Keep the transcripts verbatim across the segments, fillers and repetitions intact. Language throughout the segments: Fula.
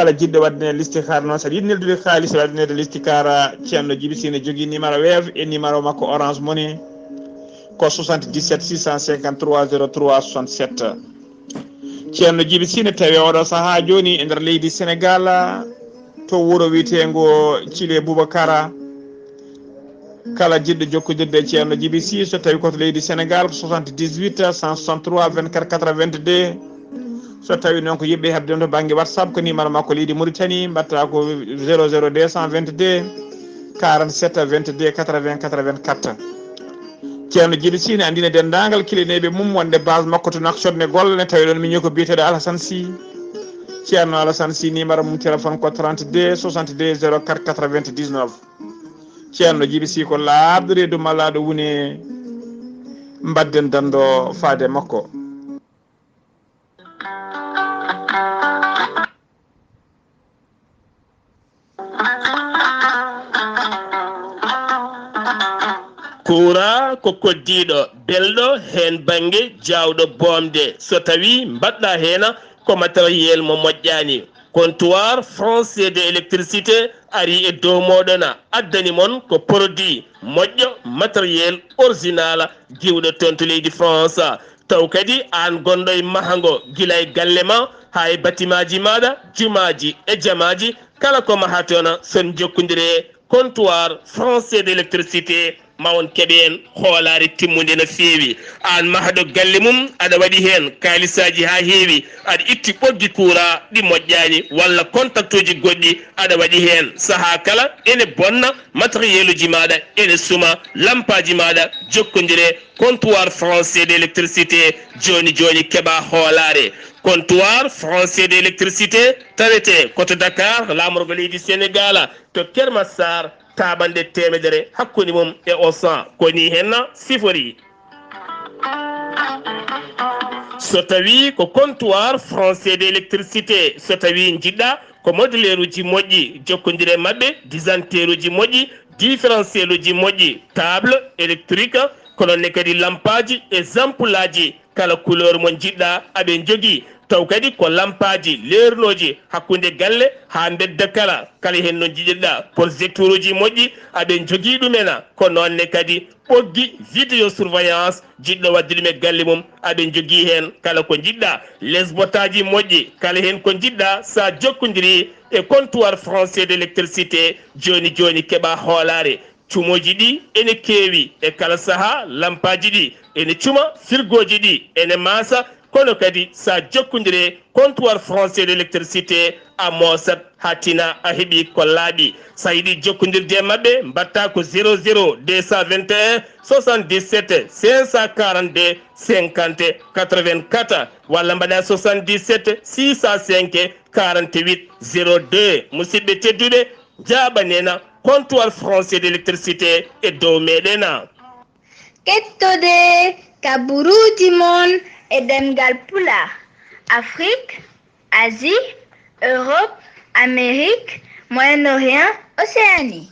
Kala jiɗɗo waɗde listikaara noon, saɗa yiɗi neldude kaalis waɗde listikaara, Ceerno Jibi Sine jogii numéro Wave e numéro makko Orange Money, ko soixante-dix-sept six cent cinquante-trois zéro trois soixante-sept. Ceerno Jibi Sine tawi oɗo sahaa jooni e nder leydi Senegal, to wuro wiyeteengo Cile Bubakara. Kala jiɗɗo jokkodirde e Ceerno Jibi Sy, so tawi ko to leydi Senegal, ko soixante-dix-huit cent soixante-trois vingt-quatre quatre-vingt-deux. So tawi noon ko yiɗɓe heɓde ɗum to bannge WhatsApp, ko numéro makko leydi Mauritanie, mbaɗta ko zéro zéro deux cent vingt-deux quarante-sept vingt-deux quatre-vingts quatre-vingt-quatre. Ceerno Jibi Sy ne anndina denndaangal kilineeɓe mum wonde base makko to Nouakchott ne golla, ne tawi ɗoon miñi ko biyeteeɗo Alassane Sy. Ceerno Alassane Sy, numéro mum téléphone ko trente-deux soixante-deux zéro quatre quatre-vingt-dix-neuf. Ceerno Jibi Sii ko laaɓɗo reedu malla ɗo woni, mbadden danndo faade makko. Kuura ko koddiiɗo belɗo heen bannge jaawɗo boomde, so tawii mbaɗɗa heen ko matériel mo moƴƴaani. Comptoir français de électricité ari e dow mooɗon, addani mon ko produit moƴƴo, matériel original, giwɗo toon to leydi France. Taw kadi aan gonɗo e mahango gila e galle ma haa e batimaaji maaɗa, jumaaji e jamaaji, kala ko mahaton son jokkondire comptoir français d'électricité ma on keɓe en hoolaare timmunde no feewi. Aan mahɗo galle mum aɗa waɗi heen kaalisaaji haa heewi, aɗa itti ɓoggi kuura ɗi moƴƴaani walla kontaktuuji goɗɗi aɗa waɗi heen. Sahaa kala ene bonna matériel uji maaɗa, ene suma lampaaji maaɗa, jokkondire comptoir français d'électricité jooni jooni keɓa hoolaare. Comptoir français d'électricité tawete ko to Dakar, laamorgo leydi Sénégal, to Kermassar, taaɓanɗe teemedere hakkunde mum e Auchan. Ko ni henna sifori. So tawi ko comptoir français d'électricité, so tawi njiɗɗa ko moduleeruji moƴƴi, jokkondire maɓɓe, disanteeruji moƴƴi, différentiel uji moƴƴi, table électrique, ko noon ne kadi lampaaji e zampulaaji, kala couleur mo njiɗɗa aɓe njogii. Taw kadi ko lampaaji leernooji hakkunde galle haa mbedda kala, kala heen no njiɗirɗa. Projecteur uji moƴƴi aɓe njogii ɗumen, ko noon ne kadi ɓoggi vidéo surveillance, jiɗɗo waɗde ɗum e galle mum aɓe njogii heen kala ko njiɗɗa. Lesbotaaji moƴƴi, kala heen ko njiɗɗa, so a jokkondiri e comptoir français d'électricité, jooni jooni keɓa hoolaare. Cumooji ɗi ene keewi e kala sahaa, lampaaji ɗi ene cuma, firgooji ɗi ene maasa, kono kadi so a jokkondire comptoir français d'électricité, a moosat haa tina a heɓi ko laaɓi. So a yiɗi jokkondirde e maɓɓe, mbaɗta ko zéro zéro deux cent vingt et un soixante-dix-sept cinq cent quarante-deux cinquante quatre-vingt-quatre walla mbaɗa soixante-dix-sept six cent cinq quarante-huit zéro deux. Musidɓe tedduɓe, njaaɓanena comptoir français d'électricité e dow meɗen. Kettode kaburuuji mon e ɗemngal Pulaar, Afrik, Asie, Europe, Amérique, Moyen-Orient, Océanie.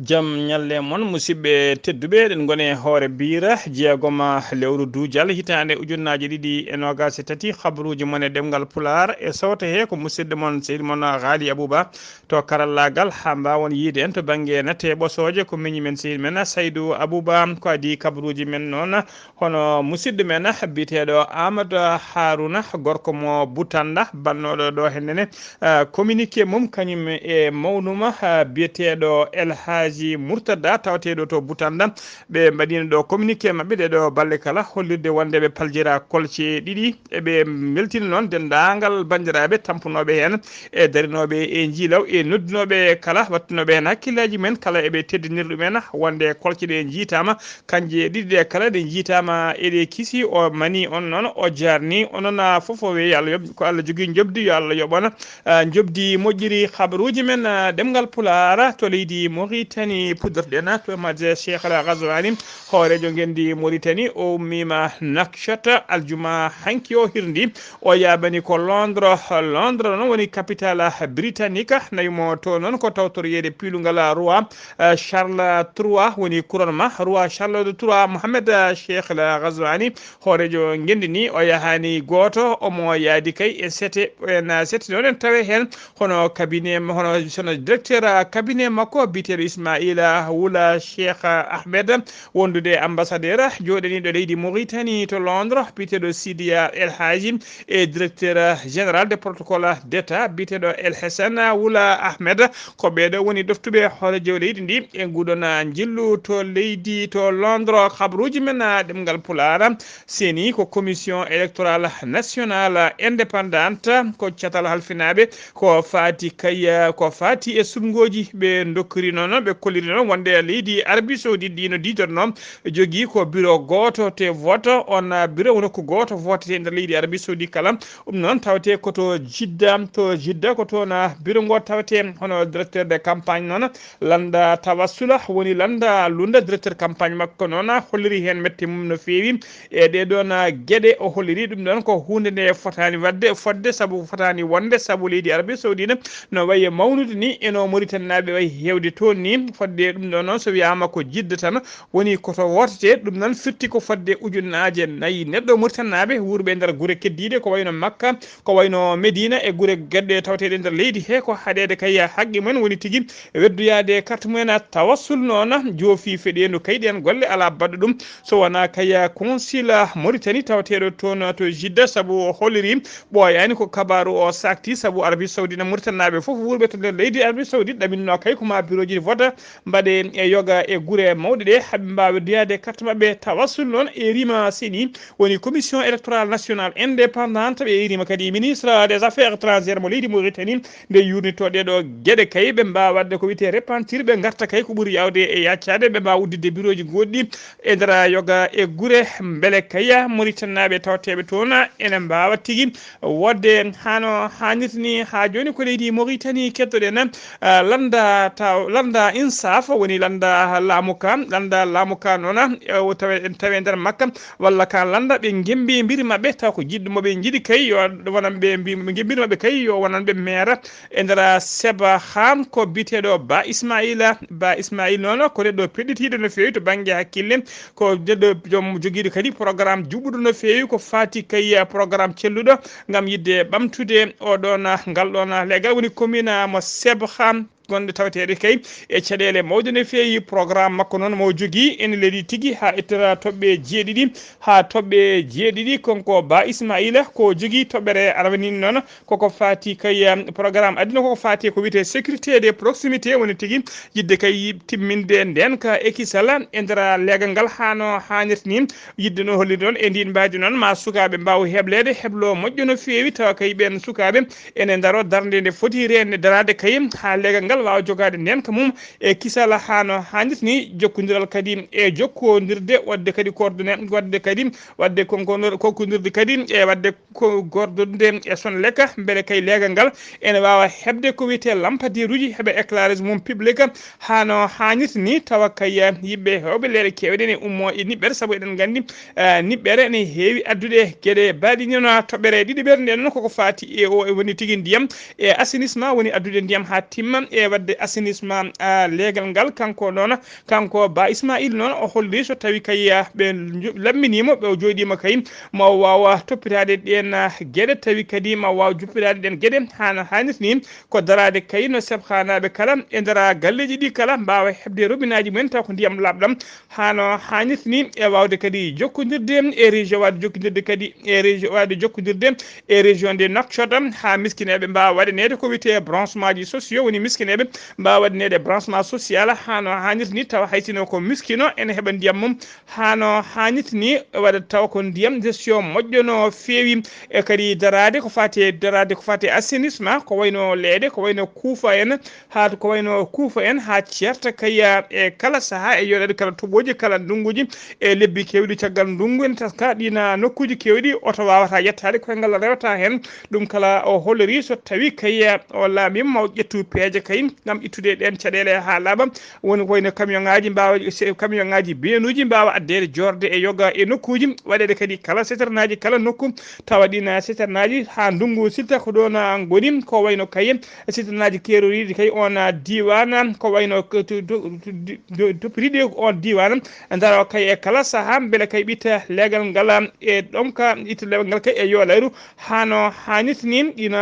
Jam ñalle mon, musidɓe tedduɓe, eɗen ngoni e hoore biira jeegoma lewru duujal hitaande ujunnaaji ɗiɗi e noogaas e tati. Habaruuji mon e ɗemngal Pulaar e sowto he ko musidɗo mon, sehil mon Haali Abuba. To karallaagal, haa mbaawon yiyde en to bannge nate ɓosooje, ko miñi men, sehil men Saydu Abuba. Ko adii kabaruuji men noon, hono musidɗo men biyeteeɗo Aamadu Haaruna, gorko mo Butannda, bannooɗo ɗo hennene, ah, communiqué mum kañum e mawnuma, ah, biyeteeɗo El Haaji Murtada, tawateeɗo to Butannda. Ɓe mbaɗiino ɗo communiqué maɓɓe ɗee ɗoo balɗe kala, hollirde wonde ɓe paljiraa kolce ɗiɗi. Eɓe mbeltina noon denndaangal banndiraaɓe tampunooɓe heen, e darinooɓe e njiilaw, e noddunooɓe kala, wattunooɓe heen hakkillaaji men kala, eɓe teddinir ɗum en wonde kolce ɗe njiitaama, kanje ɗiɗi ɗe kala ɗe njiitaama, eɗe kisi. O manii on noon, o jaarnii onon fof. O wiyi, yo Allah yoɓ, ko Allah jogii njoɓdi, yo Allah yoɓ on. Ah, njoɓdi moƴƴiri habaruuji men, ah, ɗemngal Pulaar to leydi Moritani. Puɗɗorɗen to Maître Cheikh El Ghazouani, hooreejo ngenndi Moritani. O ummiima Nouakchott aljuma hanki o hirndi. O yaaɓani ko Londres. Londres noon woni capitale britannique. Nawi mo to noon ko tawtoroyeede piilungal roi, ah, Charles trois, woni couronnement roi Charles trois. Mohamed Cheikh El Ghazouani, hooreejo ngenndi ni, o yahaani gooto, omo yaadi kay e sete, en sete noon en tawe heen, hono cabinet, hono, hono directeur cabinet makko biyeteeɗo Ismaila Wula Cheikh Ahmed, wondude ambassadeur jooɗaniiɗo leydi Mauritanie to Londres, biyeteeɗo Sidiya El Hadji, e directeur général de protocole d'État biyeteeɗo El Hassan Wula Ahmed. Ko ɓeeɗo woni ɗoftuɓe hooreejo leydi ndi e nguɗon njillu to leydi, to Londres. Habaruuji men ɗemngal Pulaar. C E N I ko Commission électorale nationale indépendante, ko catal halfinaaɓe ko faati kay, ko faati e suɓngooji ɓe ndokkiri noon, ɓe Kolliri noon wonde leydi Arabie Saoudite ndi no diidornoo jogii ko bureau gooto te vote, on bureau woni ko gooto votete e nder leydi Arabie Saoudite kala. Ɗum noon tawte ko to Jidda, to Jidda ko toon bureau ngo tawte, hono directeur de campagne noon, lannda Tawassula woni lannda lunda directeur campagne makko noon, holliri heen mette mum no feewi. E ɗee ɗoon geɗe o holliri ɗum ɗoon ko huunde nde fotaani waɗde, fodde, sabu fotaani wonde, sabu leydi Arabie Saoudite no wayi e mawnude ni, eno Mauritanie naaɓe wayi heewde toon ni. Fodde ɗum ɗoon noon, so wiyaama ko Jidda tan woni ko to wootete, ɗum noon firti ko fodde ujunnaaje nayi neɗɗo Mauritanie naaɓe wuurɓe e nder gure keddiiɗe, ko wayno Makka, ko wayno Medina e gure geɗe tawteeɗe nder leydi he. Ko haɗeede kay haqqe mumen woni tigi weddoyaade carte mumen. Tawassul noon joofi feɗeendu kay ɗeen golle, alaa baɗɗo ɗum so wonaa kay consul Mauritanie tawteeɗo toon to Jidda, sabu o holliri ɓooyaani ko kabaaru o saakti, sabu Arabie Saoudite, Mauritanie naaɓe fof wuurɓe to nder leydi Arabie Saoudite ɗaminno kay ko ma bureau ji vote mbaɗe e yoga e gure mawɗe ɗe, haɓe mbaawa weddoyaade carte maɓɓe. Tawassul noon e rima seni woni commission électorale nationale indépendante, ɓe rima kadi ministre des affaires étrangères mo leydi Mauritanie. Nde yuurnitoo ɗee ɗo geɗe kay, ɓe mbaawa waɗde ko wiyetee repentir, ɓe ngarta kay ko ɓuri yaawde e yaccaade, ɓe mbaawa udditde bureau ji goɗɗi e nder yoga e gure, mbele kay Mauritanie naaɓe tawteeɓe toon ene mbaawa tigi woɗde hano haanirta ni. Haa jooni ko leydi Mauritanie keddoɗen, ah, lannda taw, lannda Insaf woni lannda laamu ka, lannda laamu ka noon, eh, o tawe, en tawe nder makka, walla ka lannda ɓe ngembi mbiri maɓɓe, taw ko jiɗɗo mo ɓe njiɗi kay yo wonan ɓe mbi-, ɓe ngembi mbiri maɓɓe kay yo wonan ɓe meera e nder Seba Khan, ko biyeteeɗo Ba Ismaila. Ba Ismail noon ko neɗɗo peɗɗitiiɗo no feewi to bannge hakkille, ko neɗɗo joom jogiiɗo kadi programme juɓɓuɗo no feewi, ko faati kay programme celluɗo ngam yiɗde ɓamtude o ɗoon, ngal ɗoon leegal woni commune mo Seba Khan. Gonɗe taweteeɗe kay e caɗeele mawɗe no feewi. Programme makko noon mo jogii ene lelii tigi haa ettora toɓɓe jeeɗiɗi, haa toɓɓe jeeɗiɗi. Kanko Ba Ismaila ko jogii toɓɓere arwaniinde noon koko faati kay, um, programme aduna koko faati ko wiyetee sécurité de proximité, woni tigi yiɗde kay timminde ndeen ka e kisal e nder leegal ngal hano haanirta ni. Yiɗde no holliri noon e ndiin mbaadi noon ma sukaaɓe mbaaw hebleede heblo moƴƴo no feewi, tawa kay ɓeen sukaaɓe ene ndaro darnde nde foti reende daraade kay haa leegal ngal waawa jogaade ndeenka mum e kisal hano haanirta ni. Jokkondiral kadi e jokkondirde, waɗde kadi coordonné, waɗde kadi waɗde konko-, kokkondirde kadi e waɗde ko gordonde e Sonelec, mbele kay leegal ngal ene waawa heɓde ko wiyetee lampadiiruuji, heɓa éclairage mum public hano haanirta ni, tawa kay yimɓe heewɓe leyɗe keewɗe ne ummo e niɓɓere, sabu eɗen nganndi, eh, niɓɓere ne heewi addude geɗe baaɗi ni, no toɓɓere ɗiɗiɓere nde noon koko faati e o, e woni tigi ndiyam e assainissement, woni addude ndiyam haa timma e waɗde assainissement, ah, leegal ngal. Kanko noon, kanko Ba Ismail noon o holli so tawi kay, ah, ɓe nju-, lamminiima, ɓe o jooɗiima kay ma o waawa toppitaade ɗeen, ah, geɗe, tawi kadi ma o waawa juppitaade ɗeen geɗe hano haanirta ni. Ko daraade kay no Seba Khanaaɓe kala e nder galleeji ɗi kala mbaawa heɓde robinaaji mumen taw ko ndiyam laaɓɗam hano haanirta ni, e waawde kadi jokkondirde e région, waawde jokkondirde kadi e région, waawde jokkondirde e région de Nouakchott haa miskineeɓe mbaawa waɗaneede ko wiyetee branchement ji sociaux, woni miskineeɓe mbaawa waɗaneede branchement social hano haanirta ni, tawa hay sinno ko miskino ene heɓa ndiyam mum hano haanirta ni, waɗa taw ko ndiyam gestion moƴƴo no feewi. E kadi daraade ko faati e, daraade ko faati e assainissement, ko wayno leeɗe, ko wayno kuufa en, haa ko wayno kuufa en haa ceerta kay e kala sahaa, e yooɗaade kala toɓooji, kala ndunnguuji, e lebbi keewɗi caggal ndunngu ene taska ɗiin nokkuuji keewɗi oto waawata yettaade, koyngal rewata heen. Ɗum kala o holliri so tawi kay o laamiima ma o ƴettu peeje kay ngam ittude ɗeen caɗeele haa laaɓa. Woni ko wayno camion ŋaaji mbaawa, se-, camion ŋaaji beenuuji mbaawa addeede joorde e yoga e nokkuuji, waɗeede kadi kala citernaaji kala nokku, tawa ɗiin citernaaji haa ndunngu silta ko ɗoon ngoni, ko wayno kay citernaaji keeroriiɗi kay oon diiwaan, ko wayno ko to-, to-, to-, to-, toppitiiɗi oon diiwaan, ndaro kay e kala sahaa mbele kay ɓitta leegal ngal e ɗomka, itta leegal ngal kay e yoolayru hano haanirta ni. Ɗiin,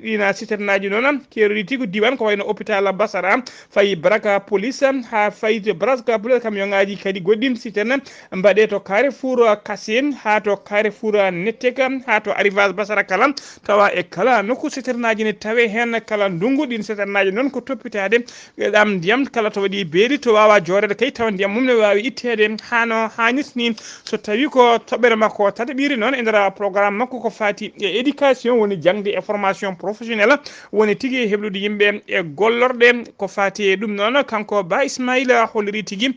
ɗiin citernaaji noon keeroriiɗi ko diiwaan ko wayno hôpital Basara, fayi Baraka Police, haa fayi to Baraka Police, camion ŋaaji kadi goɗɗi citerne mbaɗee to carrefour Kassine, haa to carrefour Netteka, haa to arrivage Basara kala, tawa e kala nokku citernaaji ne tawee heen kala ndunngu. Ɗiin citernaaji noon ko toppitaade e ɗam ndiyam kala to waɗi beeri to waawa jooɗeede kay tawa ndiyam mum ne waawi itteede hano haanirta ni. So tawi ko toɓɓere makko tataɓiire noon e nder programme makko ko faati e éducation, woni jaŋde e formation professionnelle, woni tigi e heblude yimɓe e gollorɗe. Ko faati e ɗum noon, kanko Ba Ismaila holliri tigi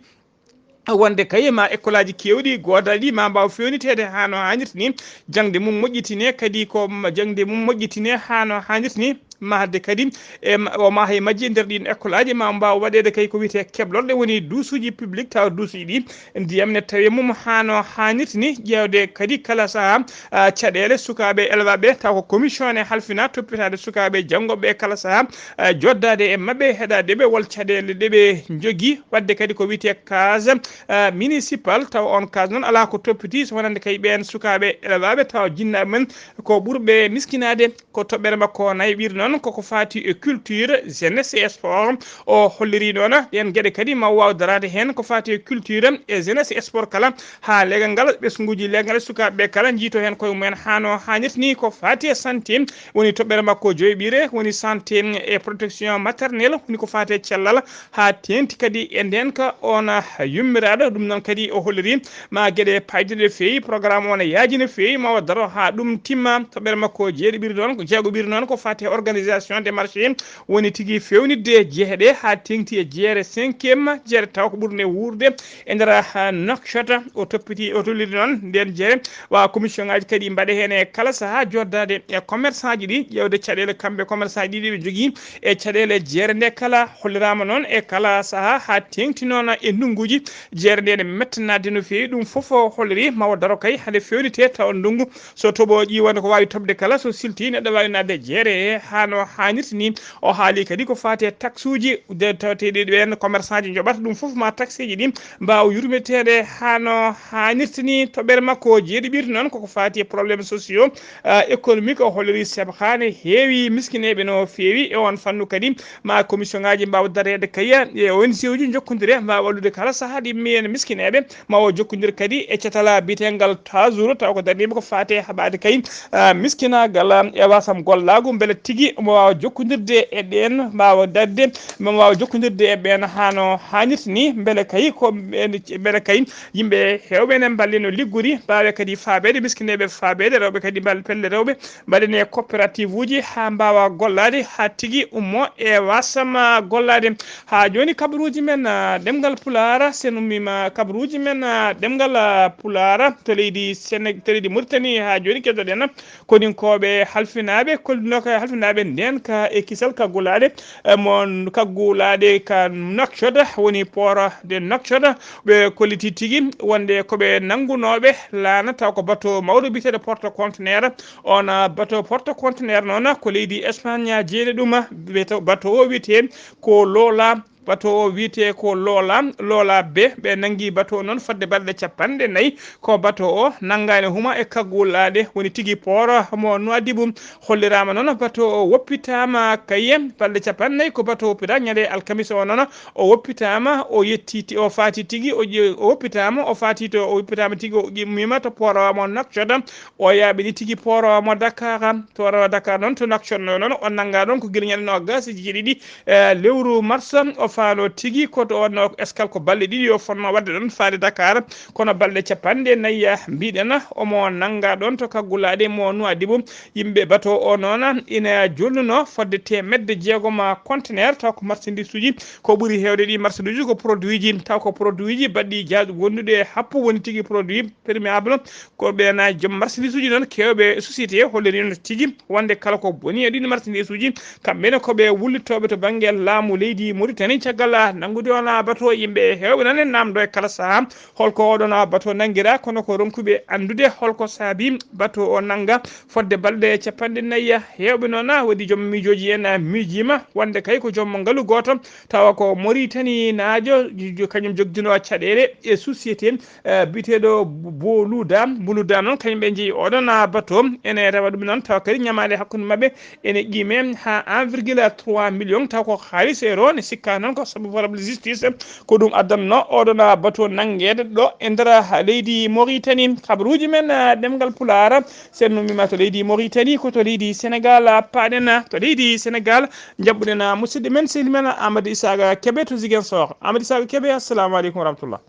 wonde kay ma école aji keewɗi goodaɗi ma mbaaw fewniteede haa no haanirta ni, jaŋde mum moƴƴitine kadi ko ma-, jaŋde mum moƴƴitine haa no haanirta ni, mahde kadi e ma-, o maha e majji e nder ɗin école aji ma mbaaw waɗeede kay ko wiyetee keblorɗe, woni duusuuji public, tawa duusuuji ɗi ndiyam ne tawi mum haa no haanirta ni, ƴeewde kadi kala sahaa, ah, caɗeele sukaaɓe elwaaɓe, tawa ko commission ne halfina toppitaade sukaaɓe janngooɓe kala sahaa, ah, joddaade e maɓɓe, heɗaade ɓe wol caɗeele ɗe ɓe njogii, waɗde kadi ko wiyetee case, ah, municipal, tawa on case noon alaa ko toppiti, so wonande kay ɓeen sukaaɓe elwaaɓe, tawa jinnaaɓe men ko ɓurɓe miskinaade. Ko toɓɓere makko nayaɓiri noon koko faati e culture, jeunesse et sport. O holliri noon ɗeen geɗe kadi ma o waaw daraade heen ko faati e culture e jeunesse et sport kala, haa leegal ngal, ɓesnguuji leegal e sukaaɓe ɓe kala njiito heen koye mumen haa no haanirta ni. Ko faati e santé, woni toɓɓere makko joyɓiire, woni santé e protection maternelle, woni ko faati e cellal, haa teeŋti kadi e ndeenka on yummiraaɗo. Ɗum noon kadi o holliri ma geɗe payɗe no feewi, programme o ne yaaji no feewi, ma o daro haa ɗum timma. Toɓɓere makko jeeɗiɓiri noon, ko jeegoɓiri noon ko faati e organisation des marchés, woni tigi fewnitde jeehe ɗe haa teeŋti e jeere cinquième, jeere tawa ko ɓurnde wuurde e nder, ah, Nouakchott. O toppiti, o tolliri noon ndeen jeere wa commission ngaji kadi mbaɗe heen e kala sahaa, joddaade e commerçant ji ɗi, ƴeewde caɗeele kamɓe commerçant ji ɗi ɓe njogii e caɗeele jeere nde kala. Holliraama noon e kala sahaa haa teeŋti noon e ndunnguuji jeere nde ne mettanaade no feewi. Ɗum fof o holliri ma o daro kay hade fewnitee tawa ndunngu so toɓo ƴiwande ko waawi toɓde kala, so silti neɗɗo waawi naatde jeere he haa no haanirta ni. O haali kadi ko faati e taxuuji de taweteeɗi ɓeen commerçant ji njoɓata ɗum fof ma taxeeji ɗi mbaawa yurmeteede haa no haanirta ni. Toɓɓere makko jeeɗiɓiri noon koko faati e problème sociaux, ah, économique. O holliri Sebhaane heewi miskineeɓe no feewi e on fannu kadi ma commission ngaji mbaawa dareede kay e O N G uji njokkondire mbaawa wallude kala sahaa ɗi mbiyen miskineeɓe. Ma o jokkondir kadi e catal biyeteengal Tazour, tawa ko darniima ko faati e haɓaade kay, ah, miskinaagal, ah, e wasam gollaagu, mbele tigi omo waawa jokkondirde e ɓeen, mbaawa darde, omo waawa jokkondirde e ɓeen haa no haanirta ni, mbele kay ko ɓeen, mbele kay yimɓe heewɓe ne mballe no liggori, mbaawe kadi faabeede miskineeɓe, faabeede rewɓe kadi mbal pelle rewɓe, mbaɗene coopérative uji haa mbaawa gollaade haa tigi ummo e wasam gollaade. Haa jooni kabaruuji men, ah, ɗemngal Pulaar, sen ummiima kabaruuji men, ah, ɗemngal, ah, Pulaar to leydi Séné-, to leydi Mauritanie. Haa jooni keddoɗen koninkooɓe halfinaaɓe, kollinooɓe halfinaaɓe ndeen ka e kisal kaggulaaɗe, eh, mo kaggulaaɗe ka Nouakchott, woni port de Nouakchott, ɓe kolliti tigi wonde ko ɓe nanngunooɓe laana, taw ko bateau mawɗo biyeteeɗo porte conteneur. On, ah, bateau porte conteneur noon ko leydi Espagne jeeyde ɗum. Bateau, bateau o wiyetee ko Loola. Bateau o wiyetee ko Loola, Loola B. Ɓe nanngi bateau o noon fodde balɗe capanɗe nayi. Ko bateau o nanngaani huma e kaggulaaɗe, woni tigi port mo Nouadhibou. Holliraama noon bateau o woppitaama kaye balɗe capanɗe nayi. Ko bateau woppita ñande alkamisa o noon. O woppitaama, o yettiti, o faati tigi, o ƴe-, o woppitaama, o faati to, o woppitaama tigi, o ƴimmima to port mo Nouakchott. O yaaɓini tigi port mo Dakar. To rewa Dakar noon, to Nouakchott noon, o nannga ɗoon ko gila ñande noogaas e jeeɗiɗi, eh, lewru mars. O faano tigi ko to wonno escale ko balɗe ɗiɗi o fotno waɗde ɗoon faade Dakar. Kono balɗe capanɗe nayi, eh, mbiɗen omo nannga ɗoon to kaggulaaɗe mo Nouadhibou. Yimɓe bateau o noon ina jolnuno fodde teemedde jeegom conteneur, taw ko marchandise uji. Ko ɓuri heewde ɗi marchandise uji ko produit ji, taw ko produit ji baɗɗi jaaɗu wondude e happu, woni tigi produit perméable. Ko ɓeen joom marchandise uji noon keewɓe société holliri no tigi wonde kala ko boni e ɗin marchandise uji, kamɓe ne ko ɓe wullitooɓe to bannge laamu leydi Mauritanie. Caggal nanngude on bateau, yimɓe heewɓe noon en naamndo e kala sahaa holko oɗon bateau nanngira, kono ko ronkuɓe anndude holko saabi bateau o nannga fodde balɗe capanɗe nayi. Heewɓe noon waɗi joom miijooji en miijiima wonde kay ko joom ngalu gooto, tawa ko Mauritanie naajo, jo-, kañum jogdinoo caɗeele e société, eh, biyeteeɗo Boluda. Boluda noon, kañum ɓe njeyi oɗon, ah, bateau. Ene rewa ɗum noon, tawa kadi ñamaale hakkunde maɓɓe ene qiime haa un virgule trois million, taw ko haalis euro. Ne sikka noon ko sabu favorable justice, ko ɗum addanno oɗon, ah, bateau nanngeede ɗo e nder, ah, leydi Mauritanie. Habaruuji men, ah, ɗemngal Pulaar, sen nummima to leydi Mauritanie, ko to leydi Sénégal, ah, paaɗen, ah, to leydi Sénégal, njaɓɓuɗen, ah, musidɗo men, sehil men, ah, Amadou Isaka Kebe to Ziguinchor. Amadou Isaka Kebe, assalamu aleykum wa rahmatullah.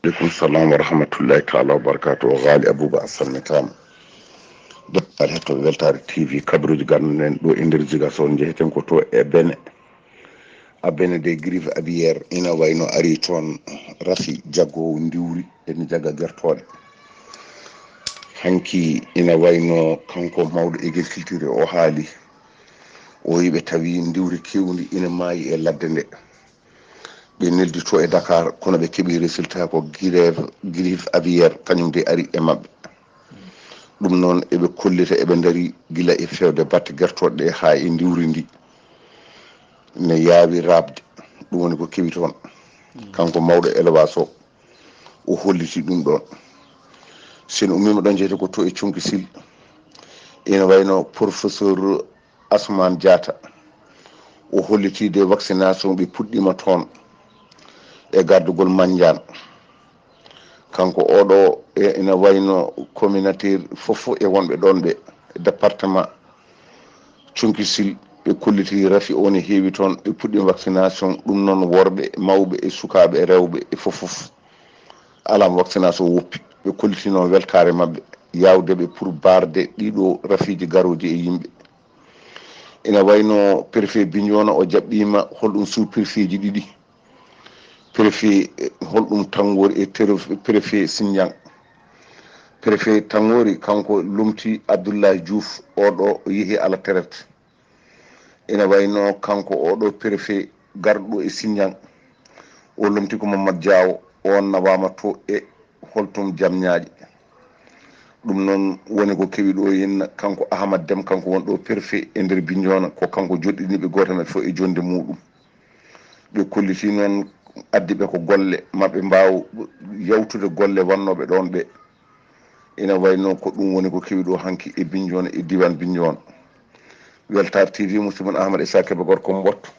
Aleykum salam wa rahmatullahi taala wa barakatuh. O Ghali Abouba, a salmitaama. Dottal heɗto Weltaare T V, kabaruuji garɗi men ɗo e nder Ziguinchor, njeheten ko to e Bene. A Bene de, grippe aviaire ina wayno ari toon, rafi jaggoowo ndiwri ene jagga gertooɗe. Hanki ina wayno kanko mawɗo agriculture o haali, o yiɓe tawi ndiwri kewndi ina maayi e ladde nde. Ɓe neldi to e Dakar, kono ɓe keɓi résultat ko grève, grippe aviaire, kañum de ari e maɓɓe. Ɗum noon eɓe kollita, eɓe ndari gila e fewde batte gertooɗe ɗe haa e ndiwri ndi. Ne yaawi raɓde, ɗum woni ko kewi toon. Kanko mawɗo élevage o, o holliti ɗum ɗoon. Sen ummima ɗon, jeyte ko to e Conki Sil. Ina wayno professeur Asman Diatta, o holliti de vaccination ɓe puɗɗima toon e gardugol Mandian. Kanko oɗo e, ina wayno communautaire fof e wonɓe ɗon ɓe département Conki Sil, ɓe kolliti rafi o ne heewi toon, ɓe puɗɗi vaccination. Ɗum noon worɓe, mawɓe e sukaaɓe e rewɓe e fof fof. Alaa mo vaccination woppi. Ɓe kollitino weltaare maɓɓe, yawde ɓe pour barde ɗiɗo rafiiji garooji e yimɓe. Ina wayno préfet Bignona o jaɓɓiima holɗum sous préfet ji ɗiɗi. Préfet, eh, holɗum Tangori e ter-, préfet Sindian. Préfet Tangori kanko lomti Abdoulaye Diouf, oɗo yehi à la traite. Ina wayno kanko oɗo préfet garɗo e Sindian, o lomti ko Mamadou Diaw, on nawaama to e holtum Jamñaaƴe. Ɗum noon woni ko kewi ɗo henna, kanko Ahmad Dem, kanko won ɗo préfet e nder Bignona, ko kanko joɗɗiniɓe gooto men fof e jonde muɗum. Ɓe kolliti noon addi ɓe ko golle maɓɓe mbaaw yawtude golle wannooɓe ɗoon ɓe. Ina wayno ko ɗum woni ko kewi ɗo hanki e Bignona, e diwan Bignona. Weltaare T V, musidɗo mon Ahmad Issa Kebe, gorko Mbotto.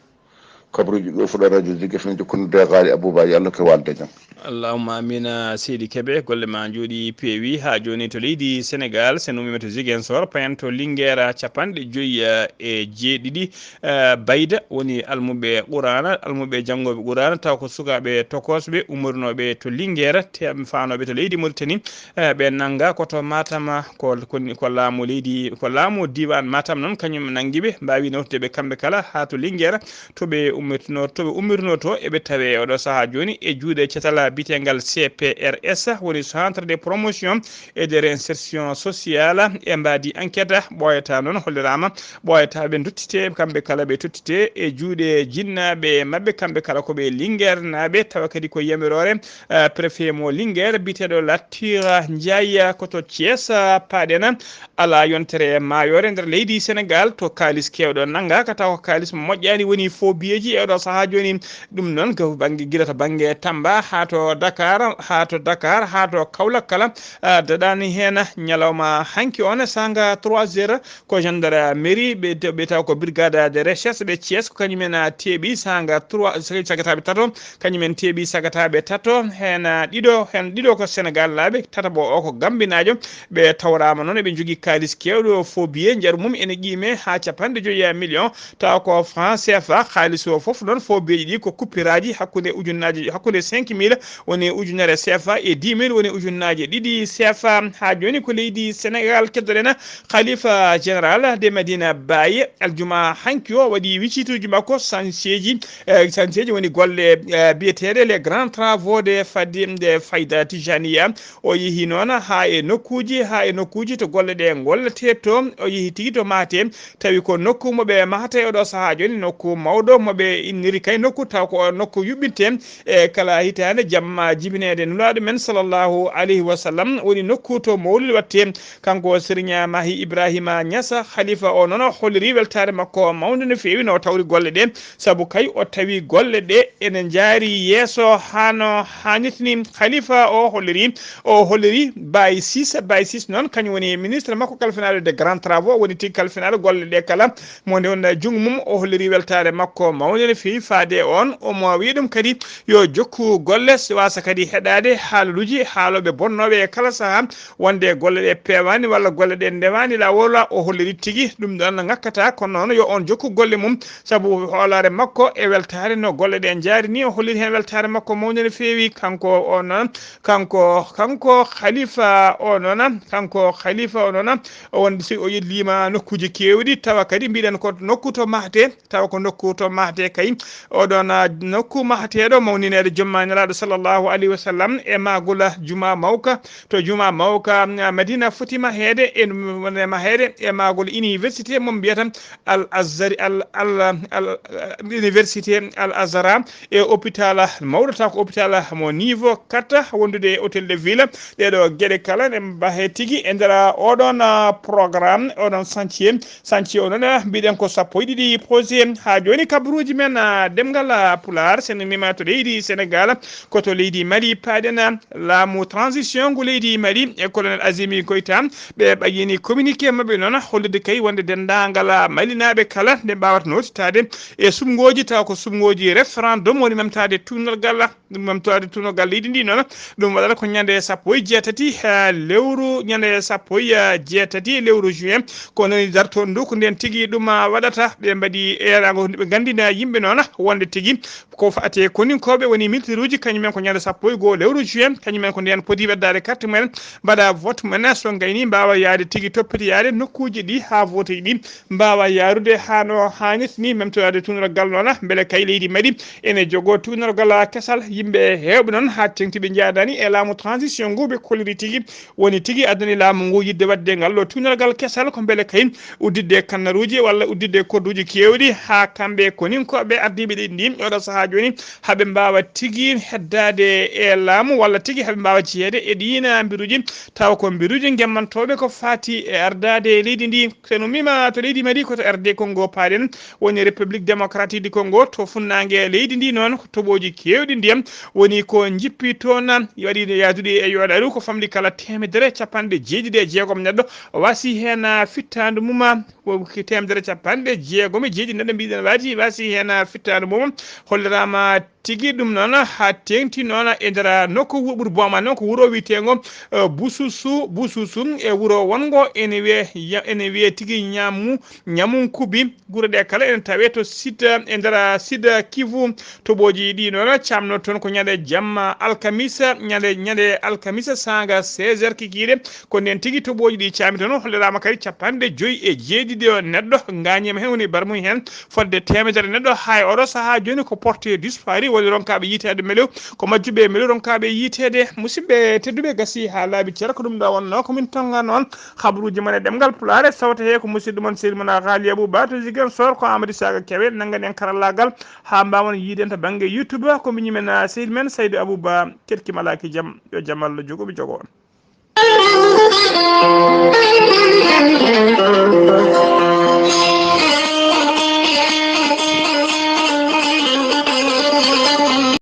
Kabaruuji ɗo fuɗa radio Zik F M, jokkondirde e Gaali Abouba, yo Allah ko walde jam. Allahumma amina, seydi Kebe, golle ma njooɗi peewi. Haa jooni to leydi Senegal, sen ummima to Ziguinchor, payanto Linguère capanɗe joyi e jeeɗiɗi. Eh, Bayda woni almuɓe Qur'aana, almuɓe janngooɓe Qur'aana, taw ko sukaaɓe tokosɓe ummorinooɓe to Linguère, te-, faanooɓe to leydi Mauritanie. Eh, ɓe nannga ko to Matam, ko, ko, ko laamu leydi, ko laamu diiwaan Matam noon, kañum nanngi ɓe, mbaawi nawtude ɓe kamɓe kala haa to Linguère, to ɓe ummitinoo, to ɓe ummitinoo to, eɓe tawee oɗo sahaa jooni e juuɗe catal biyeteengal C P R S, woni Centre de Promotion et de Réinsertion Sociale, e mbaadi enquête, ɓooyataa noon, holliraama ɓooyataa ɓe ndottite, kamɓe kala ɓe tottite e juuɗe jinnaaɓe maɓɓe, kamɓe kala ko ɓe Linguère naaɓe, tawa kadi ko yamiroore, eh, préfet mo Linguère, biyeteeɗo Latir Ndiaye, ko to Thiès, eh, paaɗen. Alaa yontere maayoore nder leydi Senegal to kaalis keewɗo nanngaaka, taw ko kaalis mo moƴƴaani woni faux billets ji e oɗo sahaa jooni. Ɗum noon, ko bannge, gila to bannge Tamba haa to Dakar, haa to Dakar, haa to Kaolack kala, ah, daɗaani heen. Ñalawma hanki on, saanga trois heures, ko gendarmerie ɓe, ɓe taw ko brigade de recherche ɓe Thiès, ko kañum en, ah, teeɓi saanga trois, sagataaɓe tato, kañum en teeɓi sagataaɓe tato, heen, ah, ɗiɗo, heen ɗiɗo ko Senegal naaɓe, tataɓo o ko Gambinaajo. Ɓe tawraama noon eɓe njogii kaalis keewɗo, faux billet, njaru mum ene qiime haa capanɗe joyi million, tawa ko franc C F A. Kaalis o fof noon, faux billet ji ɗi ko kuppiraaji hakkunde ujunnaaji, hakkunde cinq mille woni ujunere C F A e dix mille woni ujunnaaje ɗiɗi C F A. Haa jooni ko leydi Senegal keddoɗen Khalifa général de Medina Baye. Aljuma hanki o waɗi wicituuji makko, sanseeji, eh, sanseeji woni golle, eh, biyeteeɗe les grands travaux de Fadi, de Fayda Tijaniya. O yehi noon haa e nokkuuji, haa e nokkuuji to golle ɗe ngolletee to. O yehi tigi to Maate, tawi ko nokku mo ɓe mahata e oɗo sahaa jooni, nokku mawɗo mo ɓe inniri kay nokku, taw ko nokku yuɓɓinte e kala hitaande, jamma jibineede Nulaaɗo men sallallahu alayhi wa sallam. Woni nokku to mawlid waɗtee. Kanko Serigne Mahi Ibrahima Niass, Khalifa o noon, o holliri weltaare makko mawnde no feewi no tawri golle ɗe, sabu kay o tawi golle ɗe ene njaari yeeso haa no haanirta ni. Khalifa o holliri, o holliri Baye Ciss. Baye Ciss noon, kañum woni ministre makko kalfinaaɗo des grands travaux, woni tigi kalfinaaɗo golle ɗe kala. Mo nde wonno junngo mum, o holliri weltaare makko mawnde no feewi faade e on. Omo wiya ɗum kadi yo jokku golle, si wasa kadi heɗaade haaluuji haalooɓe bonnooɓe e kala sahaa, wonde golle ɗe peewaani walla golle ɗe ndewaani laawol, o holliri tigi ɗum ɗon ŋakkata, kono noon yo on jokku golle mum, sabu hoolaare makko e weltaare no golle ɗe njaari ni, o holliri heen weltaare makko mawnde no feewi. Kanko o noon, kanko, kanko Khalifa o noon, kanko Khalifa o noon, o wonde si o yilliima nokkuuji keewɗi, tawa kadi mbiɗen ko nokku to mahte, tawa ko nokku to mahte kay. Oɗon, ah, nokku mahateeɗo mawnineede jomma Nelaaɗo sallallahu alayhi wa sallam e maagol juma mawka, to juma mawka, ah, Madina foti maheede e ɗum wonde maheede e maagol université mo mbiyata Al Azhar, Al, Al, Al, ah, université Al Azhar e hôpital mawɗo, taw ko hôpital mo niveau quatre wondude e hôtel de ville. Ɗeɗo geɗe kala ne mbahe tigi e nder oɗon, ah, programme, oɗon chantier. Chantier o noon, ah, mbiɗen ko sappo e ɗiɗi projet. Haa jooni kabaruuji men, ah, ɗemngal, ah, Pulaar, sen mima to leydi Senegaal, ko to leydi Mali paaɗen, ah, laamu transition ngu leydi Mali e colonel Azimi Goïta. Ɓe ɓayyini communiqué maɓɓe noon, hollude kay wonde denndaangal, ah, Malinaaɓe kala nde mbaawata nootitaade e suɓngooji, tawa ko suɓngooji référendum woni memtaade tuunorgal, ah, ɗum memtaade tuunorgal leydi ndi noon. Ɗum waɗata ko ñande sappo e jeetati, ah, lewru, ñande sappo e jeetati lewru juin. Ko noon darto ndu ko ndeen tigi ɗum, ah, waɗata. Ɓe mbaɗi eeraango, ɓe nganndina yimɓe noon wonde tigi ko faate koninkooɓe woni militaire uji, kañum en ko ñande sappo e goo lewru juin, kañum en ko ndeen poti weddaade carte mumen, mbaɗa vote mumen, so ngayni mbaawa yahde tigi toppitoyaade nokkuuji ɗi haa vote ji ɗi mbaawa yaarude haa no haanirta ni, memtoyaade tuunorgal noon, mbele kay leydi Mali ene jogoo tuunorgal kesal. Yimɓe heewɓe noon haa teeŋti ɓe njaadaani e laamu transition ngu ɓe kolliri tigi woni tigi addani laamu ngu yiɗde waɗde ngal ɗo tuunorgal kesal, ko mbele kay udditde kannaruuji walla udditde kodduuji keewɗi haa kamɓe koninkooɓe ardiiɓe leydi ndi oɗo sahaa jooni, haa ɓe mbaawa tigi heddaade e laamu walla tigi haa ɓe mbaawa jeyeede e ɗiin mbiruuji, tawa ko mbiruuji gemmantooɓe ko faati e ardaade e leydi ndi. So en ummiima to leydi Mali, ko to R D Congo paaɗen, woni République Démocratique du Congo, to funnaange leydi ndi noon, ko toɓooji keewɗi ndiyam woni ko njippi toon, waɗi yaadude e yooɗaru ko famɗi kala teemedere capanɗe jeeɗiɗi e jeegom neɗɗo wasi heen fittaandu mum, ko teemedere capanɗe jeegom e jeeɗiɗi neɗɗo mbiɗen waati wasi heen fittaandu mum, holliraama tigi ɗum noon haa teeŋti noon e nder nokku wu-, ɓuri booma noon ko wuro wiyeteengo, eh, Bususu, Bususu e wuro wonngo ene wiye, ya-, ene wiye tigi Ñamu, Ñamunkubi. Gure ɗe kala ene tawe to Sud, e nder Sud Kivu. Toɓooji ɗi noon camno toon ko ñande jamma alkamisa, ñande, ñande alkamisa saanga seize heures kikiiɗe. Ko ndeen tigi toɓooji ɗi caami toon, holliraama kadi capanɗe joyi e jeeɗiɗi o neɗɗo ngaañiima heen, woni barmuy heen fodde teemedere neɗɗo. Haa e oɗo sahaa jooni ko porté disparu, woni ronkaaɓe yiiteede melew, ko majjuɓe melew ronkaaɓe yiiteede. Musidɓe tedduɓe, gasi haa laaɓi cer, ko ɗum ɗo wonnoo ko min tonnga noon. Habaruuji mon e ɗemngal Pulaar e sawte hee ko musidɗo mon sehil mon Aali Abuba to Ziguinchor, ko Amady Saga Kewe nanngani en karallaagal haa mbaawon yiiden to bannge YouTube. Ko miñi men, ah, sehil men Saydu Abuba, keɗki malaaki jam, yo jam Allah jogo ɓe jogo on.